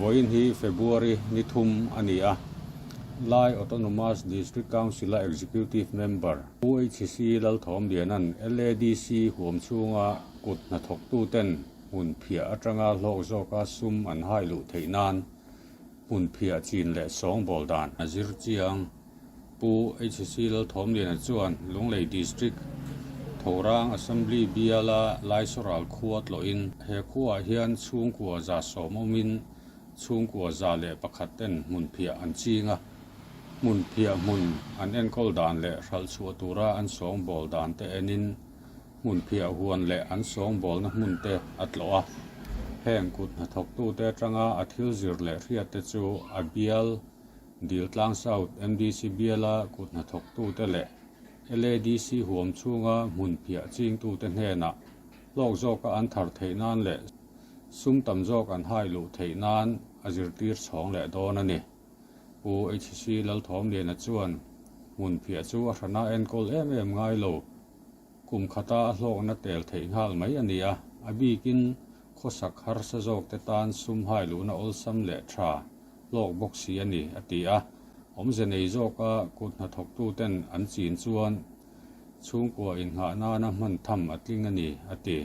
Vawiin hi February ni thum a ni a, Lai Autonomous District Council-a Executive Member Pu HC Lalthawmliana'n LADC huam chhunga kut hnathawktuten hmun phiah atanga hlawk zawka sum an hai luh theih nan hmun phiah chin leh sawngbawl dan a zir chiang. Pu HC Lalthawmliana chuan Lunglei District Thorang Assembly biala Laisoral khua tlawhin he khuaah hian chhungkua 110 awmin chhungkua 101 ten hmun phiah an ching a, hmun phiah hmun an enkawl dan leh hralh chhuah tura an sawngbawl dan te enin hmun phiah huan leh an sawngbawlna hmun te a tlawh a. Heng kut hnathawktute atanga a thil zir leh hriat te chu a bial Diltlang South MDC biala kut hnathawktute leh LADC huam chhunga hmun phiah chingtute hnenah hlawk zawka an thar theih nan leh sum tam zawk an hai luh theih nan a zirtir chhawng leh dawn a ni. Pu HC Lalthawmliana chuan hmun phiah chu a hrana enkawl em em ngai lo. Kum khata a hlawkna tel theih nghal mai a ni a, a bikin khawsak harsa zawkte tan sum hai luhna awlsam leh tha hlawk bawk si a ni, a ti a. Awmze nei zawka kut hnathawktuten an chin chuan chhungkua innghah nana hman tham a tling a ni, a ti.